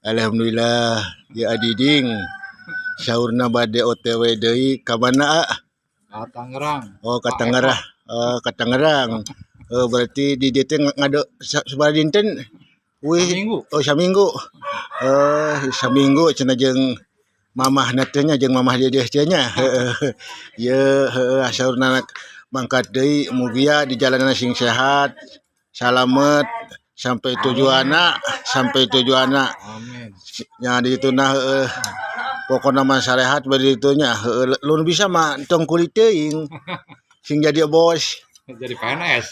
Alhamdulillah ya Adiding saurna bade OTW deui ka mana, ah? Ka Tangerang. Oh, ka Pak Eko. Tangerang. Oh, ka Tangerang. Oh, berarti di dieu teh ngado sabaraha dinten? Wih, Saminggu. Oh, saminggu. Eh, saminggu cenah jeung mamahna teh nya, jeung mamah dedeh teh nya. Heeh. Ye, heeh, saurna mangkat deui, mugia di jalanan sing sehat, salamet sampai tujuanna, sampai tujuanna. Amin. Nya di ditu nah, heueuh. Pokona mah sarehat bari ditu nya, heueuh, lun bisa mah tong kulit teuing. Sing jadi bos. Jadi PNS.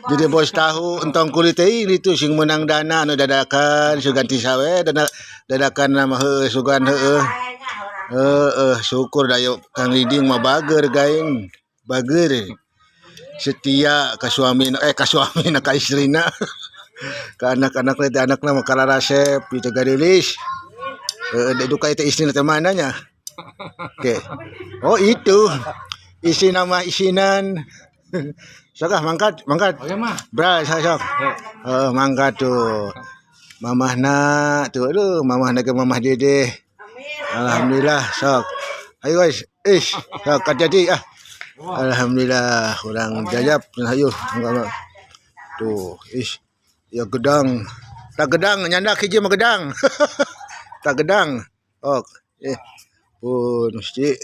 Jadi bos tahu, entong kulit teuing ditu sing menang dana anu dadakan sugan ti sawe dana dadakan nama, heueuh, sugan, heueuh. Heeh, syukur da ieu Kang Diding mah bager gaing. Bager. Setia ka suami, eh, ka suamina, ka istrina. Ka anak-anak teh, anakna mah kararasep itu gadeulis. Heeh, duka itu istrina teh mana nya? Oke. Oh, itu. Isi nama isinan. Sok ah, mangkat, mangkat. Oke mah. Bra, sok sok. Heeh, mangkat tuh. Mamahna tuh, aduh, mamahna ke mamah dedeh. Alhamdulillah, sok. Ayo guys, ish, sok jadi ah. Alhamdulillah, urang jajap, ayo, enggak. Tuh, ish. Ya gedang. Tak gedang, nyandak hiji mah gedang. Tak gedang. Ok, eh. Pun mesti.